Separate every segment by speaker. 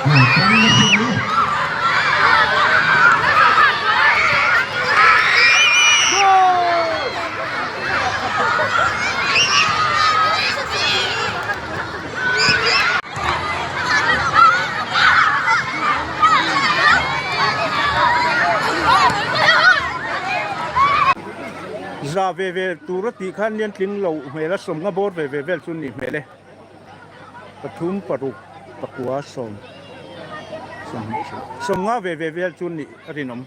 Speaker 1: Za ve ve tur a tih khan nian tling loh hmel a sawmnga bawr ve ve vel chu a nih hmel e. Pathum paruk pakua sawm sawmnga ve ve vel chu a nih a rinawm.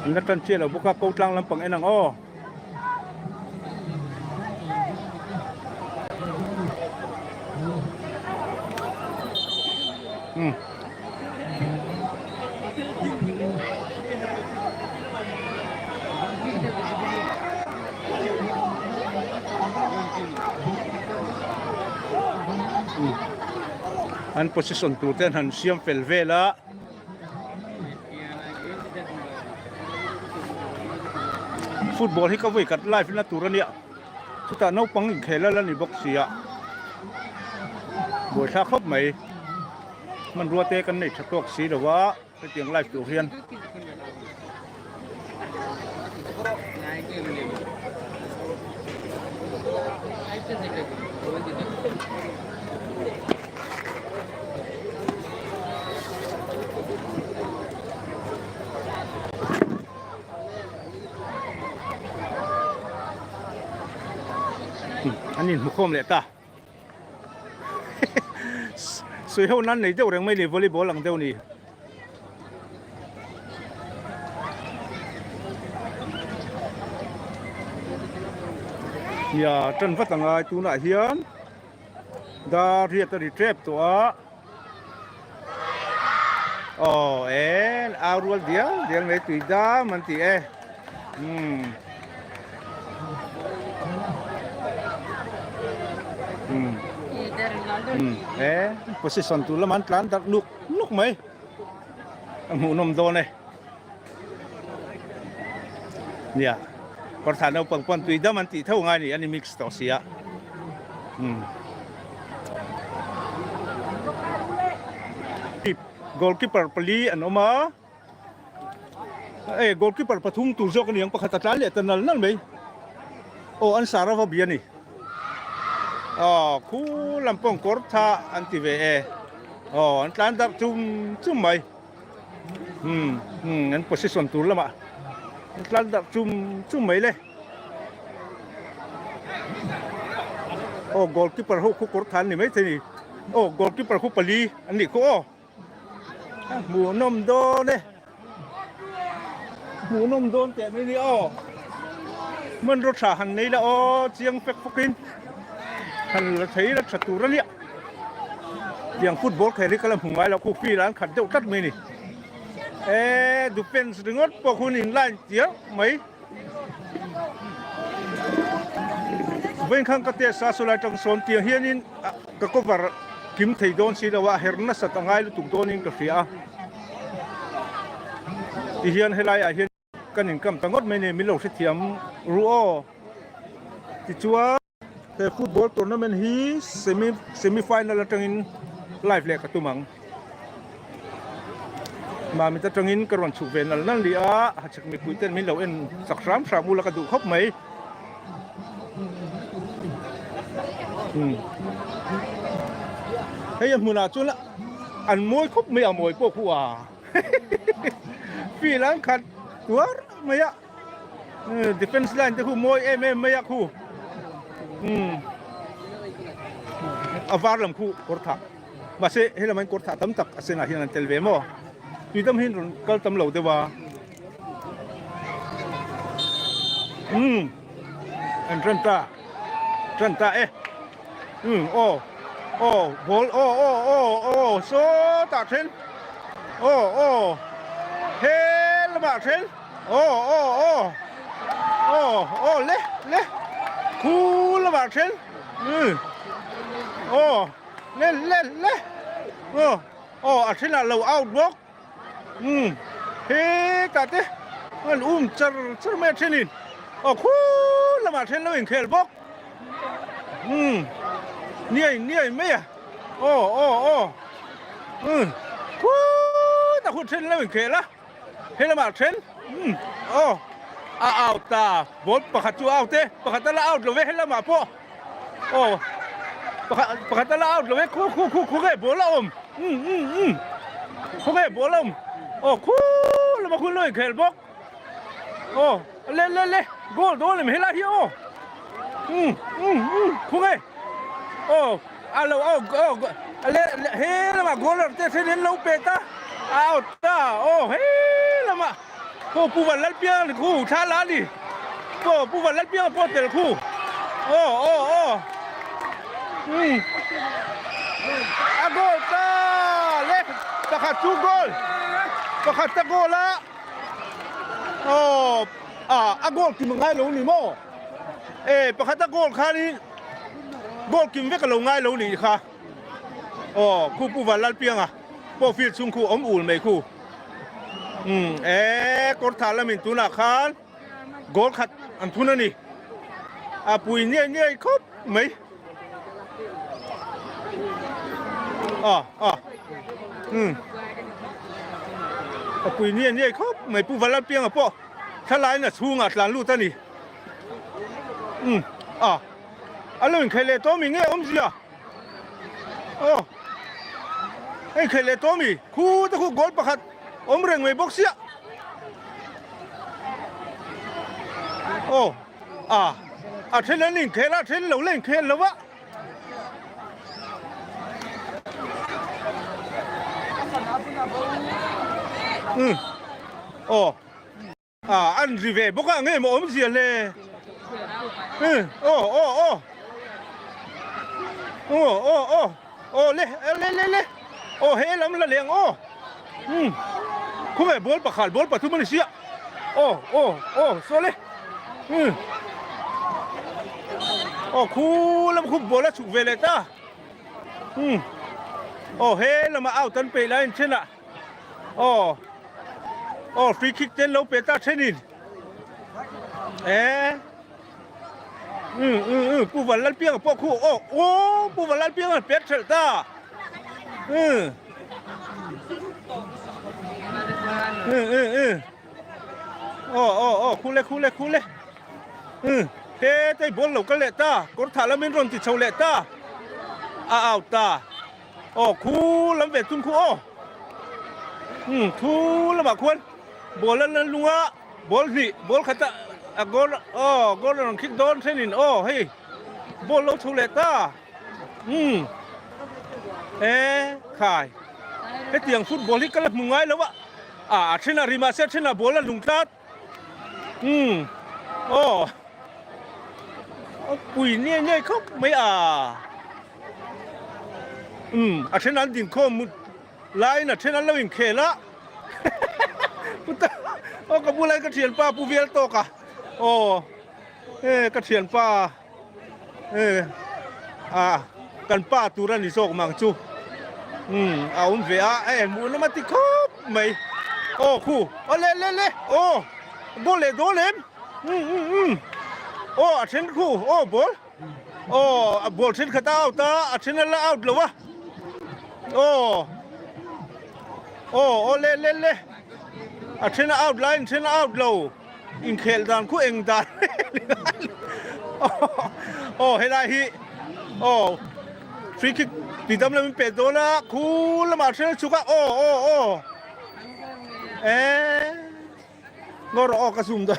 Speaker 1: An la tan chiah lo bawk a ko tlang lampang en ang aw. Hmm. An position tur te an han siam fel vel a. Football hi ka vawi khat live na tur a nia chutah naupang inkhel a la ni bawk si a buaithlak khawp mai hmanrua te kan nei tha tawk si lo a hetiang live tur hian. An inhmukhawm leh ta. Sawi ho nan nei deuh reng mai ni volleyball ang deuh ni. Nia tan vat angai tunah hian dar riat a ri tep tawh a. Aw e au rual dial dial mai tui dam an ti e umm umm umm e position tur lamah an tlan darh nuk nuk mai a hmuhnawm dawn e nia kawrthah naupang pawn tui dam an tih tho ngai a ni an in mix tawh si a umm. Goalkeeper pali an awm a e goalkeeper pathum tur zawk a ni ang pakhat a tlan leh ta nal nal mai aw an sar ava bia a ni aw khu lampang kawr tha an ti ve e aw an tlan darh chum chum mai umm umm an position tur lamah an tlan darh chum chum mai le. Aw goalkeeper ho khu kawr than ni maithei ni aw goalkeeper khu pali an nih khu aw hmuhnawm dawn e hmuhnawm dawn teh mai ni aw hmanraw tha han nei la aw chiang fek fawkin han la thei la tha tur a nia tiang football khel hi ka la hmu ngai lo khu field an khat deuh tlat mai ni e defense ringawt pawh hun in line chiang mai. Vawiinkhang ka test a sawlai tang sawn tiang hianin ka cover kim thei dawn si lo a her nasat a ngai lutuk dawnin ka hria a tihian helai ah hian kan inkam ta ngawt mai a ni min lo hrethiam ru aw tichuan he football tournament hi semi semi final atangin live leh ka tum ang. Mamit atangin ka rawn chhuk ve nal nal ni a, hachhek mipui ten min lo en chak hram hram ula ka duh khawp mai. Hmm. Hei a hmunah chuan an mawi khawp mai a mawi pawh khu a. Field an khat tuar mai a. Defense line te khu mawi em em mai a khu. Hmm. A var lam khu kawr thah. Mahse he lamah hian kawr thah tam tak a senah hian an tel ve maw? Tui dam hian rawn kal tam lo deuh a. Umm an tan ta tan ta e. Umm aw aw ball aw aw aw aw sawtah then aw aw he lamah then aw aw aw aw aw le le khu lamah then umm aw. Le le le. Aw. Aw a thenah lo out bawk. Umm hetah te an um char char mai a thenin aw khur lamah then lo inkhel bawk. Umm niai niai mai a aw aw aw umm khutah khut then lo inkhel a he lamah then umm aw a out ta ball pakhat chu a out e pakhat a la out lo ve he lamah pawh. Aw pakhat pakhat a la out lo e khu khu khu khu nge ball a awm um um um khu nge ball a awm aw khu lama khu lo inkhel bawk aw le le le goal dawn lem helai hi aw um um um khu nge aw a lo aw aw le le he lama goal te then an lo pet a a out ta aw he lama Aw Pu Van Lalpiang khu thla la ni. Aw Pu Van Lalpiang pawh tel khu. Aw aw aw. Um. A goal ta le pakhat chu goal. Pakhat ta goal a. Aw a a goal kim ngai lo ni maw. E pakhat a goal kha ni goal kim vek a lo ngai lo ni kha. Aw khu Pu Van Lalpiang a pawh field chhung khu awm ul mai khu. Umm e kawr thah lamin tunah khan goal khat an thun a ni. A pui niai niai khawp mai. A a umm a pui niai niai khawp mai Pu Valalpianga pawh thlalaiin a chhungah tlan lut a ni. Umm a a lo inkhel leh tawh mi nge awmzia? Aw hei khelh leh tawh mi khu te khu goal pakhat awm reng mai bawk sia aw a a then an inkhel a then lo la inkhel lo a um aw. Ah an ri ve bawk a nge maw awmzia le hmm aw aw aw aw aw aw aw le le le le aw he lam la leng aw hmm khawnge ball pakhat ball pathum a ni sia aw aw aw saw le hmm aw khu lam khu ball a chhuk ve leh ta hmm aw he lama out an peih lai an then a. Aw aw free kick ten lo pe ta thenin e um um um pu van lal piang pawh khu aw aw pu van lal piang an pet thelh ta um um um um aw aw aw khu le khu le khu le um he tei ball lo kal leh ta kawr thah lamin rawn ti chho leh ta a out ta. Aw khu lam ve thung khu aw. Hmm thu lamah khuan ball a la lung a ball hnih ball khat a a goal aw goal a rawn khik dawn thenin aw hei ball lo chho leh ta hmm e khai hetiang football hi ka la hmu ngai lo a a a then a ri mahse a then a ball a lung tlat hmm aw a pui niai niai khawp mai a. Umm a then an ding khawm laiin a then an lo inkhel a puta aw ka bulai ka thianpa pu vial tawk a aw e ka thianpa e a kan pa tur a ni zawk mang chu umm a awm ve a e hmuh nawm a ti khawp mai aw khu aw le le le aw ball leh dawl em umm umm umm aw a then khu aw ball. Aw a ball thenkhat a out a, a then a la out lo a. Aw aw aw le le le a then a out laiin then a out lo inkhelh dan khu eng dan aw helai hi aw free kick ti dam lo in pet dawn a khu lamah then a chhuk a aw aw aw e Ngaw rawh aw ka zoom dawn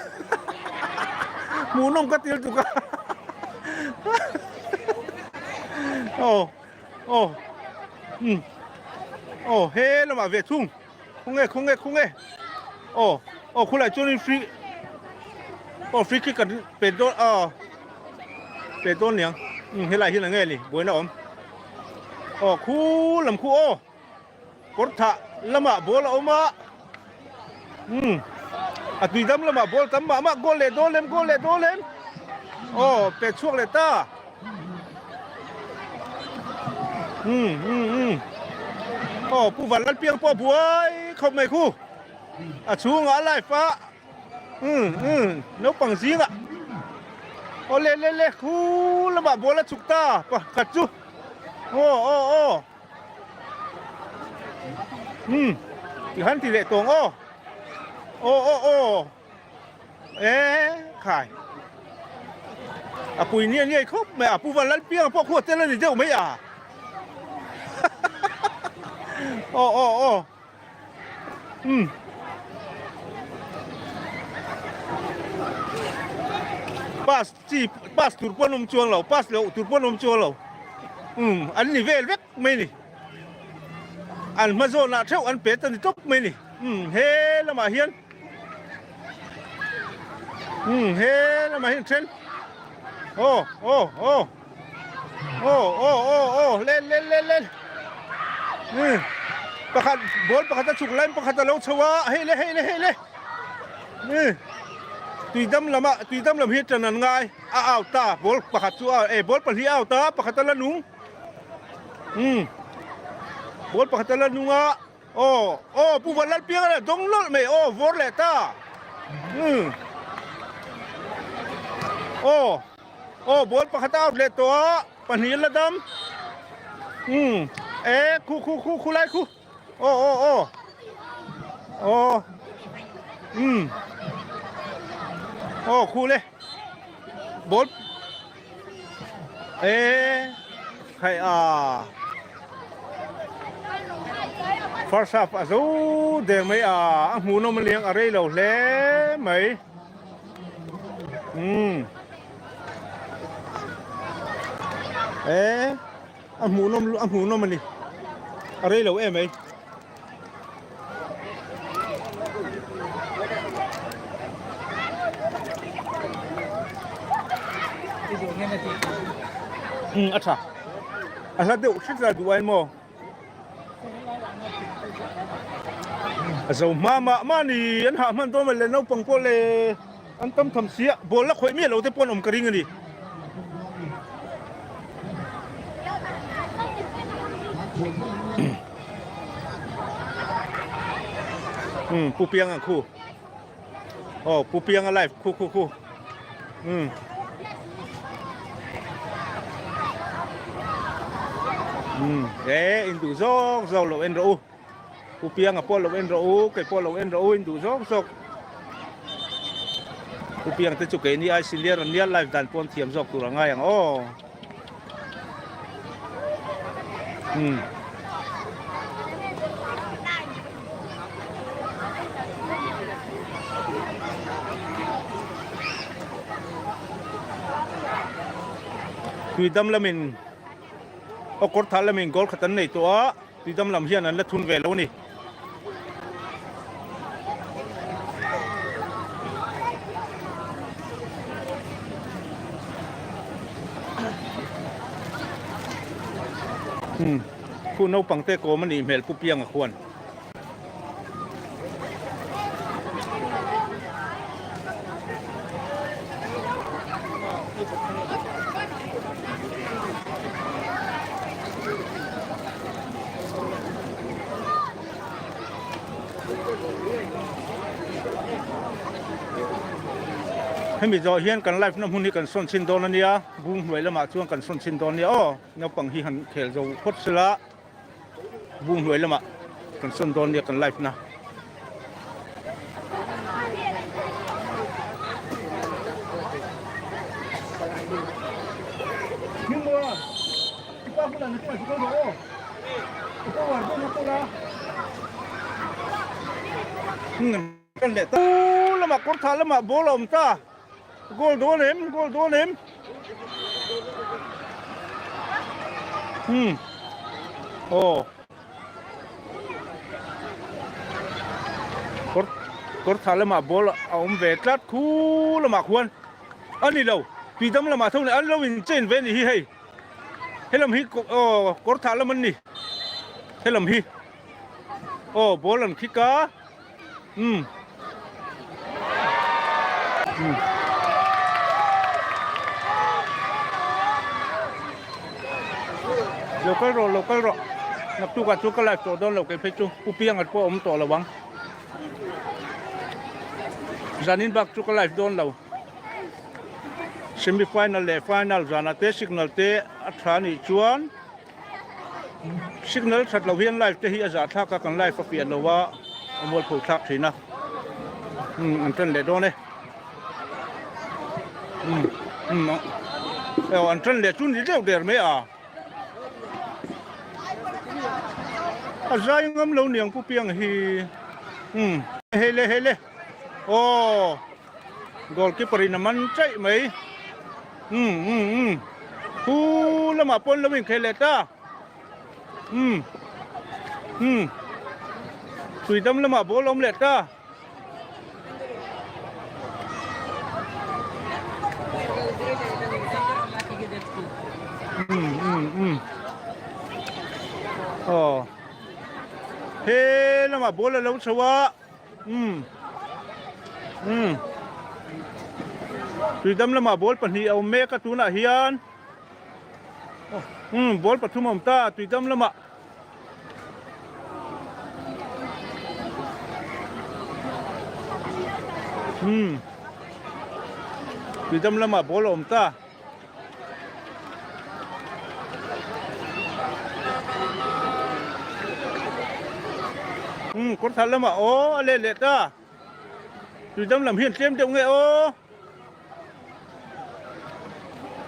Speaker 1: hmuhnawm ka til tuk a aw aw um aw he lamah ve thung khawnge khawnge khawnge aw aw khulai chuanin free aw free kick kan pe dawn aw pe dawn niang um helai hian enge ni buaina awm aw khu lam khu aw. Kawr thah lamah ball a awm a, umm a tui dam lamah ball tam mah mah goal leh dawn lem goal leh dawn lem aw pet chhuak leh ta umm umm umm. Aw Pu Vanlalpiang pawh buai khawp mai khu. A chhungah a live a. Umm umm naupang zingah. Aw le le le khu lamah ball a chhuk ta pakhat chu. Aw aw aw. Umm ti han ti leh tawng aw. Aw aw aw. E khai. A pui nia niai khawp mai a Pu Vanlalpianga pawh khu a tel a ni deuh mai a. Aw aw aw. Umm. Pass chi pass tur pawh an awm chuang lo pass loh tur pawh an awm chuang lo. Umm an ni vel vek mai ni. An hma zawnah theuh an pet a ni tawp mai ni. Umm he lamah hian Umm he lamah hian then aw aw aw aw aw aw aw len len len len umm pakhat ball pakhat a chhuk laiin pakhat a lo chho a hei le hei le hei le umm tuidam lamah tuidam lam hi tan an ngai a out ta ball pakhat chu a eh ball pahnih a out a pakhat a la nung umm ball pakhat a la nung a. Aw aw Pu Vanlalpianga leh dawng lawlh mai aw vawr leh ta umm aw aw ball pakhat a out leh tawh a pahnih la dam umm e khu khu khu khu lai khu aw aw aw aw umm aw khu le ball e Hei a first half a zo der mai a a hmuhnawm a liang a rei lo hle mai umm e a hmuhnawm a hmuhnawm a ni a rei lo em mai. Um a tha a hla deuh hret la duh ai maw a zo hma mah mah ni an hah hman dawn le naupang pawh le an tam tham sia ball la khawih miah lo te pawh an awm ka ring a ni. Um Pu Pianga khu aw Pu Pianga live khu khu khu um um e in duh zawk zawk lo en rawh u Pu Pianga pawh lo en rawh u kei pawh lo en rawh u in duh zawk zawk Pu Pianga te chu keini ai senior an nia live dan pawh an thiam zawk tur a ngai ang aw. Um. Tuidam lamin aw kawr thah lamin goal khat an nei tawh a, tuidam lam hian an la thun ve lo a ni. Umm khu naupang te kawm a nih hmel Pu Pianga khuan. Hemi zawh hian kan live na hmun hi kan sawn chhin dawn a nia, bung hnuai lamah chuan kan sawn chhin dawn a nia aw, naupang hi han khel zo phawt sela bung hnuai lamah kan sawn dawn a nia kan live na. Kan leh ta lamah kawr thah lamah ball a awm ta goal dawn em goal dawn em hmm aw kawr kawr thah lamah ball a awm ve tlat khu lamah khuan a ni lo tuidam lamah tho an lo in chain ve a nih hi hei. Helam hi aw kawr thah lam an ni helam hi aw ball an khik a umm umm. Lo kal rawh lo kal rawh. Naktukah chu ka live tawh dawn lo kei phei chu Pu Pianga pawh a awm tawh lo ang. Zanin bak chu ka live dawn lo. Semi final leh final zanah te signal te a tha nih chuan signal that lo hian live te hi a zahthlak a kan live a piah lo a a mualpho thlak thin a. Umm an tan leh dawn e. Umm umm aw an tan leh chu ni deuh der mai a. A zai ngam lo niang Pu Piang hi. Umm hei le hei le aw goalkeeper in a man chaih mai. Umm umm umm khu lamah pawn lo inkhel leh ta. Umm umm tuidam lamah ball a awm leh ta. Aw he lamah ball a lo chho a umm umm tuidam lamah ball pahnih a awm mek a tunah hian umm ball pathum a awm ta tuidam lamah. Umm tuidam lamah ball a awm ta. Umm kawr thar lamah aw a let leh ta. Tuidam lam hian tlem deuh nge aw.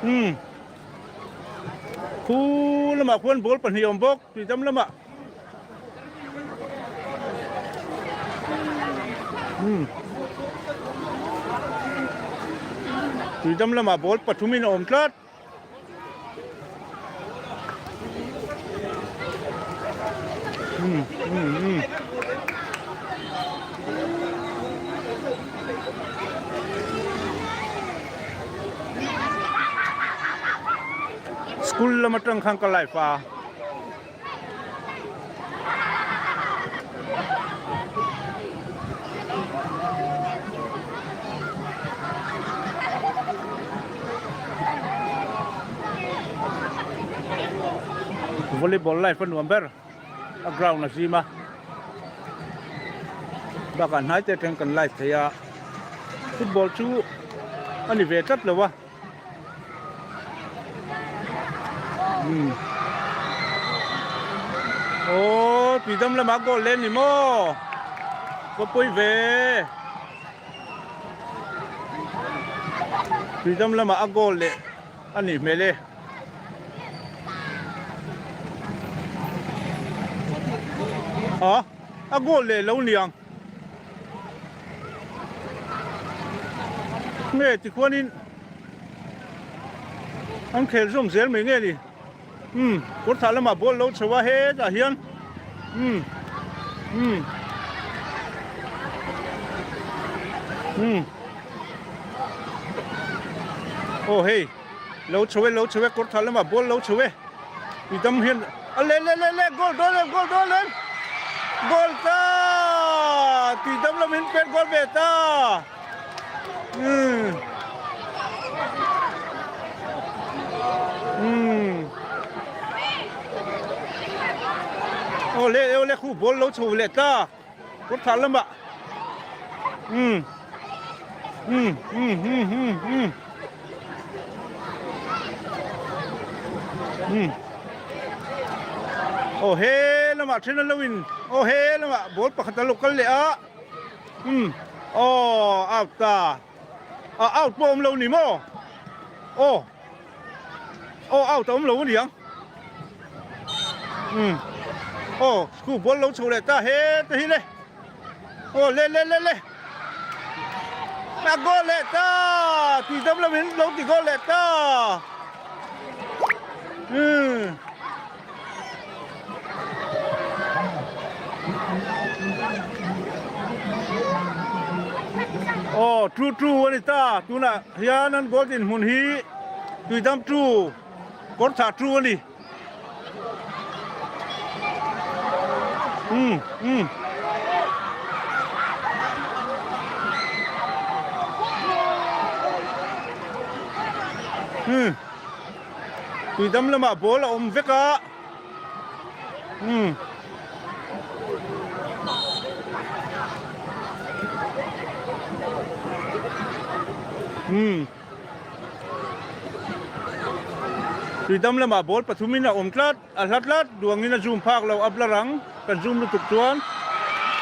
Speaker 1: Umm khu lamah khuan ball pahnih a awm bawk tuidam lamah umm tuidam lamah ball pathum in a awm tlat. Umm umm umm. School lam atang khan ka live a. Volleyball live a nuam ber a ground a zim a bakah hnai te atang kan live thei a football chu a ni ve tlat lo a. Umm aw tuidam lamah goal leh a ni maw ka pawi ve tuidam lamah a goal leh a nih hmel e. A a goal leh lo niang. Nge tikhuanin an khel zawm zel mai nge ni umm kawr thah lamah ball lo chho a hetah hian umm umm umm aw hei lo chho e lo chho e kawr thah lamah ball lo chho e. Tuidam hian a le le le le goal dawn em goal dawn em goal ta tuidam lam in pet goal ve ta um um aw le aw le khu ball lo chho leh ta kawr thah lamah um um um um um um um aw he lamah then an lo in aw he lamah ball pakhat an lo kal leh a um aw out ta a out pawh a awm lo ni maw aw Aw out a awm lo aniang. Umm. Aw khu ball lo chho leh ta heta hi le. Aw le le le le. A goal leh ta. Tui dam lo in lo ti goal leh ta. Umm. Aw two two a ni ta tunah hian an goal dinhmun hi tuidam two kawr thah two a ni umm umm. Umm. Tuidam lamah ball a awm vek a. Umm. Umm. Tuidam lamah ball pathumin a awm tlat, a hla tlat, duangin a zoom phak lo, a blur ang, kan zoom lutuk chuan.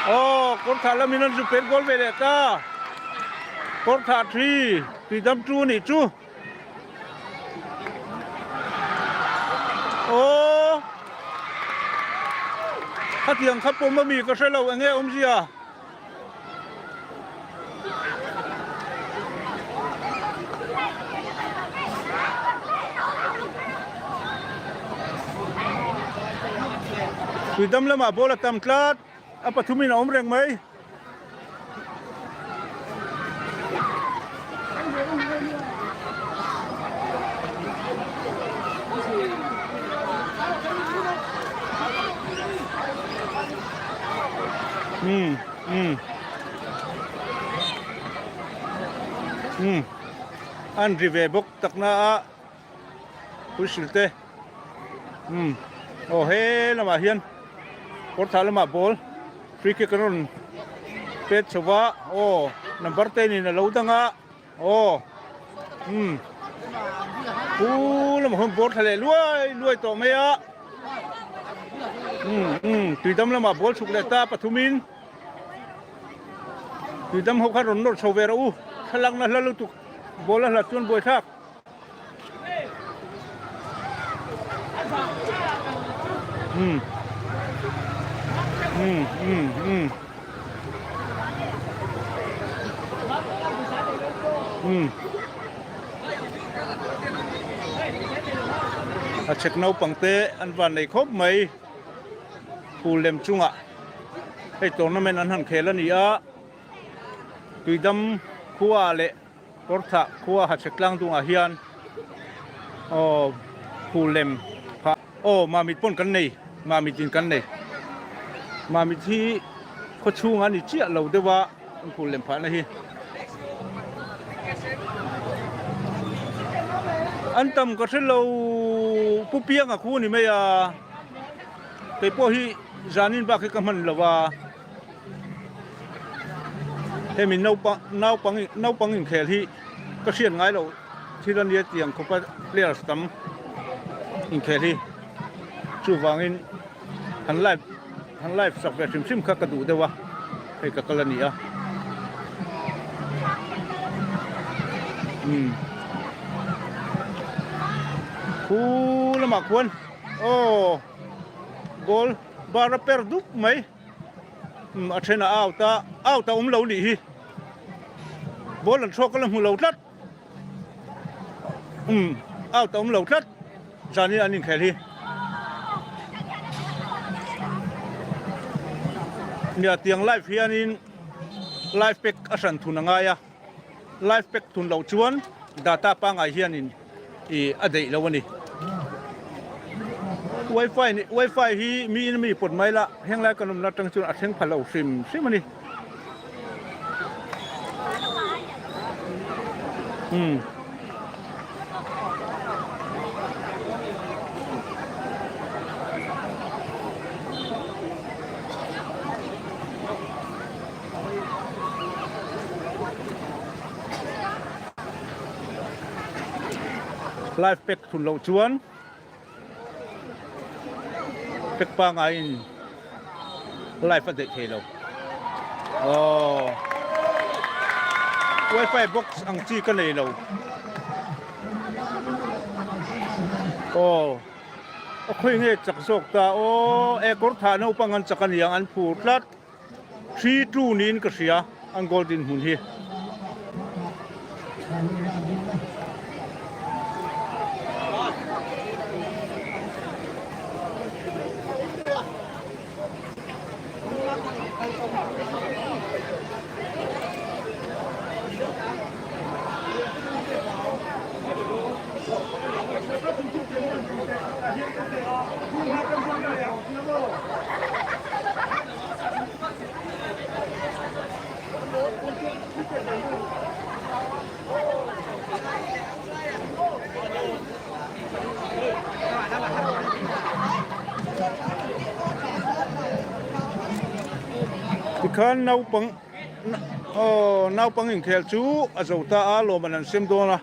Speaker 1: Aw, kawrthah lamin an zu pet goal ve leh ta. Kawrthah thi, tuidam chu nih chu. Aw, khatiang kha pawm ami ka hre lo, enge awmzia? Tuidam lamah ball a tam tlat, a pathumin a awm reng mai. Umm umm umm an ri ve bawk tak na a whistle te umm aw he lamah hian kawr thah lamah ball free kick an rawn pet chho va aw number ten in a lo dang a. Aw umm pu lamah khawn ball thla leh luai luai tawh mai a umm umm tuidam lamah ball chhuk leh ta pathumin tuidam ho khan rawn nawr chho ve rawh u thlalak na hla lutuk ball a hlat chuan buaithlak. Umm umm umm umm umm a chhek naupang te an van nei khawp mai phul lem chungah hei tournament an han khel a ni a tuidam khua leh Kawrthah khua Hachhek tlang dungah hian aw phul lem phah aw Mamit pawn kan nei Mamit in kan nei Mamit hi khaw chhung a ni chiah lo deuh a an phul lem phahna hi an tam ka hre lo Pu Pianga khu a ni mai a kei pawh hi zanin bak hi ka hman lo a. Hemi naupang naupang naupang inkhel hi ka hriat ngai loh thil a nia tiang khawpa players tam inkhel hi chuvangin han live han live sak ve hrim hrim kha ka duh deuh a hei ka kal a ni a umm khu lamah khuan aw goal bar a per dup mai. Umm a then a out a, out a awm lo nih hi. Ball an chhuak ka la hmu lo tlat. Umm out a awm lo tlat. Zanin an inkhel hi. Nia tiang live hianin live pack a hran thun a ngai a. Live pack thun loh chuan data pangngai hianin ih a deih lo a ni. Wifi wifi hi miin mi pawt mai la henglai kan awmna atang chuan a thleng pha lo hrim hrim a ni. Umm. Life pack thun loh chuan pack pangaiin life a daih thei lo. Aww wifi box ang chi ka nei lo. Aww a khawi nge chak zawk ta aw e kawr thah naupang an chak aniang an phur tlat. 3-2 niin ka hria an goal dinhmun hi. Tikhan naupang aw naupang inkhel chu a zo ta a, lawm an an sem dawn a.